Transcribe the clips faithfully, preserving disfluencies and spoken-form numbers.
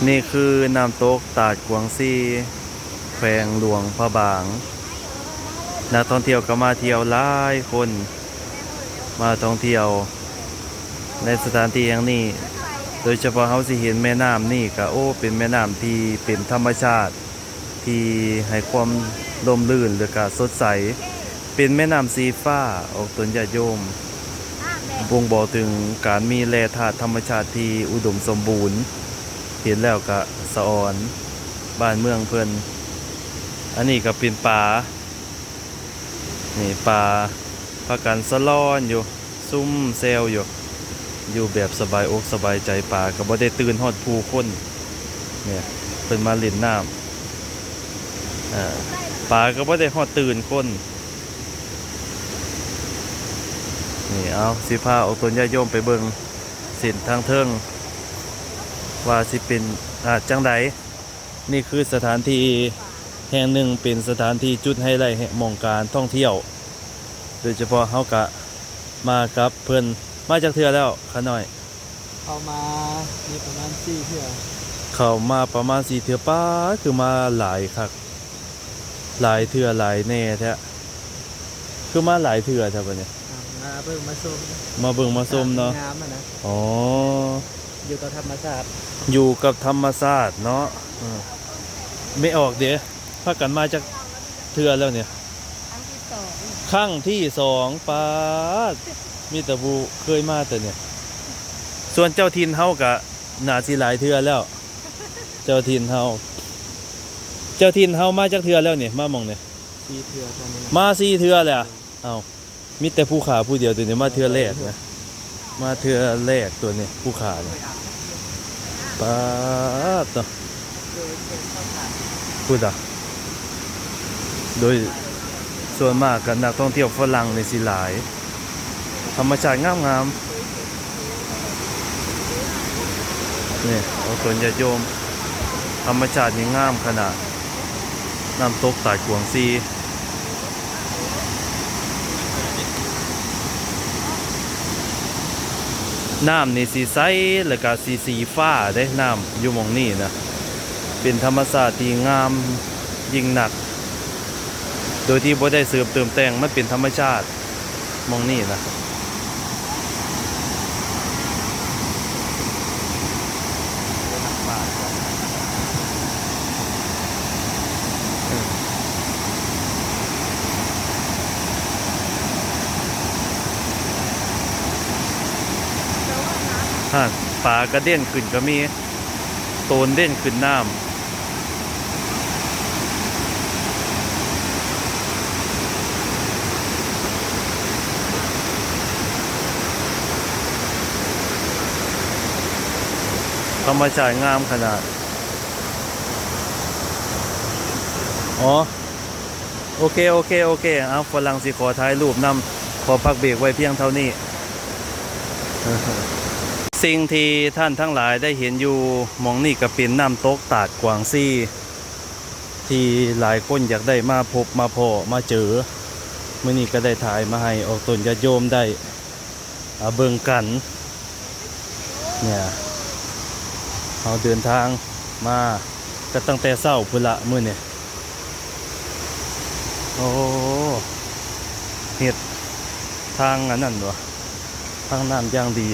นี่คือน้ำตกตาดกวางซี แขวงหลวงพระบาง นักท่องเที่ยวก็มาเที่ยวหลายคน มาท่องเที่ยวในสถานที่แห่งนี้ โดยเฉพาะเฮาสิเห็นแม่น้ำนี่ก็ โอ้ เป็นแม่น้ำที่เป็นธรรมชาติ ที่ให้ความร่มรื่น แล้วก็สดใส เป็นแม่น้ำสีฟ้า ออกตนญาติโยม บ่งบอกถึงการมีแร่ธาตุธรรมชาติที่อุดมสมบูรณ์ เห็นแล้วก็สะออนบ้านเมืองเพิ่น อันนี้ก็เป็นปลา นี่ปลาพากันสะลอนอยู่ ซุ่มแซวอยู่ อยู่แบบสบายอกสบายใจ ปลาก็บ่ได้ตื่นฮอดผู้คน เนี่ย เพิ่นมาเล่นน้ำ อ่า ปลาก็บ่ได้ฮอดตื่นคน นี่ เอา สิพาออกตนญาติโยมไปเบิ่งเส้นทางเทิง ว่าสิเป็น อ่า จั่งใด นี่คือสถานที่แห่งหนึ่ง เป็นสถานที่จุดไฮไลท์แห่งหม่องการท่องเที่ยว โดยเฉพาะเฮากะมากับเพิ่น มาจักเทื่อแล้ว ข้าน้อย เข้ามา มีประมาณสี่เทื่อ เข้ามาประมาณสี่เทื่อ ป๊าด คือมาหลายคัก หลายเทื่อหลายแน่แท้ คือมาหลายเทื่อแท้บัดนี้ อ่ะ มาเบิ่งมาชม มาเบิ่งมาชมเนาะ งามอะนะ อ๋อ อยู่กับธรรมชาติ อยู่กับธรรมชาติเนาะ อืม ไม่ออกเด้ พากันมาจักเทื่อแล้วเนี่ย ครั้งที่สอง ครั้งที่สอง ป๊าด มีแต่ผู้เคยมาแต่เนี่ย ส่วนเจ้าถิ่นเฮากะน่าสิหลายเทื่อแล้ว เจ้าถิ่นเฮา เจ้าถิ่นเฮามาจักเทื่อแล้วเนี่ย มาหม่องเนี่ย สี่เทื่อเท่านั้น มาสี่เทื่อเลยอะ เอ้า มีแต่ผู้ขาผู้เดียวตัวนี้ มาเทื่อแรกนะ มาเทื่อแรกตัวนี้ ผู้ขาเนี่ย ป๊าดเนาะ พูดอะ โดยส่วนมากก็นักท่องเที่ยวฝรั่งนี่สิหลาย ธรรมชาติงามๆ นี่ ออกตนญาติโยม ธรรมชาตินี่งามขนาด น้ำตกตาดกวางซี น้ำนี่สีใส แล้วก็สี สีฟ้าเด้ น้ำอยู่หม่องนี้นะ เป็นธรรมชาติที่งามยิ่งนัก โดยที่บ่ได้เสริมเติมแต่ง มันเป็นธรรมชาติหม่องนี้นะ ฮะ ปลากระเด้นขึ้นก็มี โตนเด้นขึ้นน้ำ ธรรมชาติงามขนาด อ๋อ โอเค โอเค โอเค เอา ฝรั่งสิขอถ่ายรูปนำ ขอพักเบรกไว้เพียงเท่านี้ สิ่งที่ท่านทั้งหลายได้เห็นอยู่หม่องนี้ก็เป็นน้ำตกตาดกวางซี ที่หลายคนอยากได้มาพบมาพ้อมาเจอ มื้อนี้ก็ได้ถ่ายมาให้ออกตนญาติโยมได้ อ่า เบิ่งกัน เนี่ย เราเดินทางมาก็ตั้งแต่เช้าพุ้นละมื้อนี้ โอ้ เฮ็ดทางอันนั้นวะ ทางน้ำอย่างดี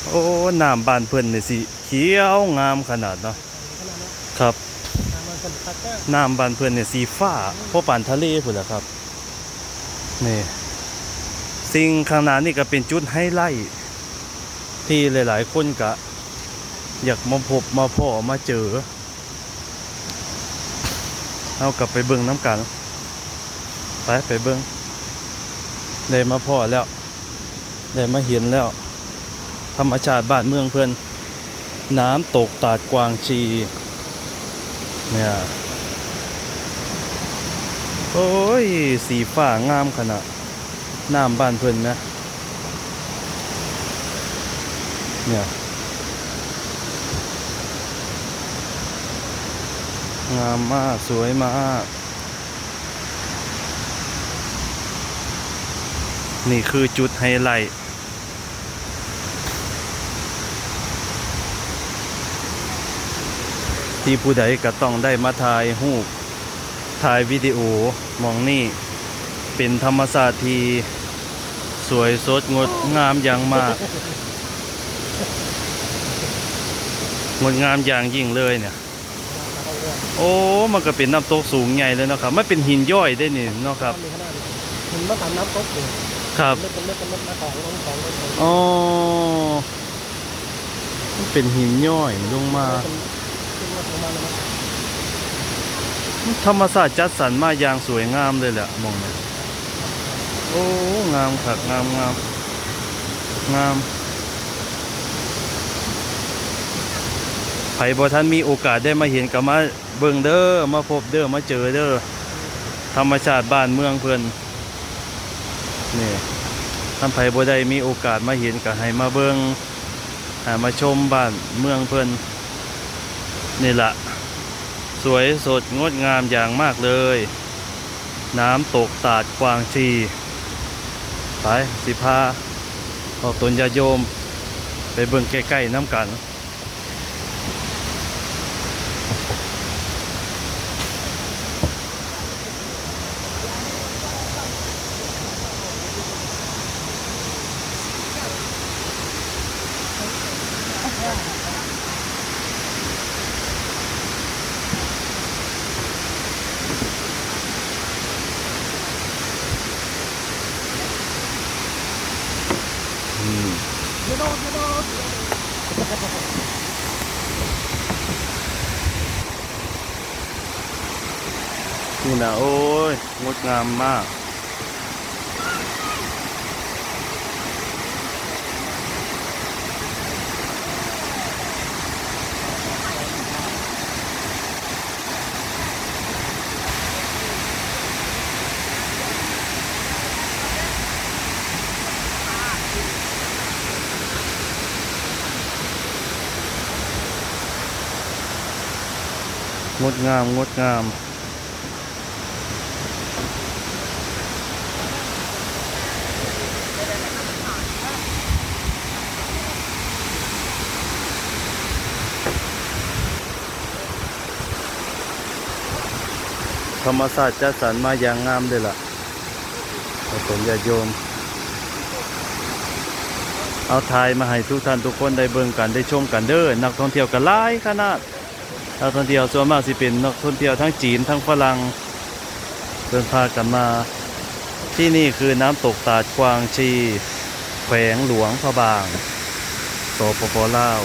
โอ้ น้ำบ้านเพิ่นนี่สิเขียวงามขนาดเนาะ ครับ น้ำบ้านเพิ่นคักมาก น้ำบ้านเพิ่นเนี่ยสีฟ้า พอปานทะเลพุ้นแหละครับ นี่ สิ่งข้างหน้านี่ก็เป็นจุดไฮไลท์ ที่หลายๆคนก็อยากมาพบมาพ้อมาเจอ เราก็ไปเบิ่งนำกัน ไป ไปเบิ่ง ได้มาพ้อแล้ว ได้มาเห็นแล้ว ธรรมชาติบ้านเมืองเพิ่น น้ำตกตาดกวางชี เนี่ย โอ้ย สีฟ้างามขนาด น้ำบ้านเพิ่นนะ เนี่ย งามมาก สวยมาก นี่คือจุดไฮไลท์ ที่ผู้ใดก็ต้องได้มาถ่ายรูป ถ่ายวิดีโอหม่องนี้ เป็นธรรมชาติที่สวยสดงดงามอย่างมาก งดงามอย่างยิ่งเลยเนี่ย โอ้ มันก็เป็นน้ำตกสูงใหญ่เลยเนาะครับ มันเป็นหินย้อยได้นี่เนาะครับ หินมาตามน้ำตกอยู่ ครับ เป็นเม็ดเป็นเม็ดเป็นเม็ดมาของลงของลงของ อ๋อ มันเป็นหินย้อยลงมา เป็นเป็นเม็ดลงมาเลยนะ ธรรมชาติจัดสรรมาอย่างสวยงามเลยแหละหม่องนี้ โอ้ งามคัก งาม งาม งาม ไผบ่ทันมีโอกาสได้มาเห็นก็มาเบิ่งเด้อ มาพบเด้อ มาเจอเด้อ ธรรมชาติบ้านเมืองเพิ่น นี่ คันไผบ่ได้มีโอกาสมาเห็นก็ให้มาเบิ่ง ให้มาชมบ้านเมืองเพิ่น นี่ล่ะ สวยสดงดงามอย่างมากเลย น้ำตกตาดกวางชี ไป สิพาออกตนญาติโยม ไปเบิ่งใกล้ๆนำกัน อืม นี่นะ โอ้ย งดงามมาก งดงาม งดงาม ธรรมชาติจัดสรรมาอย่างงามเลยล่ะ ขอบคุณญาติโยม เอาถ่ายมาให้ทุกท่านทุกคนได้เบิ่งกัน ได้ชมกันเด้อ นักท่องเที่ยวก็หลายขนาด นักท่องเที่ยวส่วนมากสิเป็นนักท่องเที่ยวทั้งจีนทั้งฝรั่ง เพิ่นพากันมา ที่นี่คือน้ำตกตาดกวางชี แขวงหลวงพระบาง สปป ลาว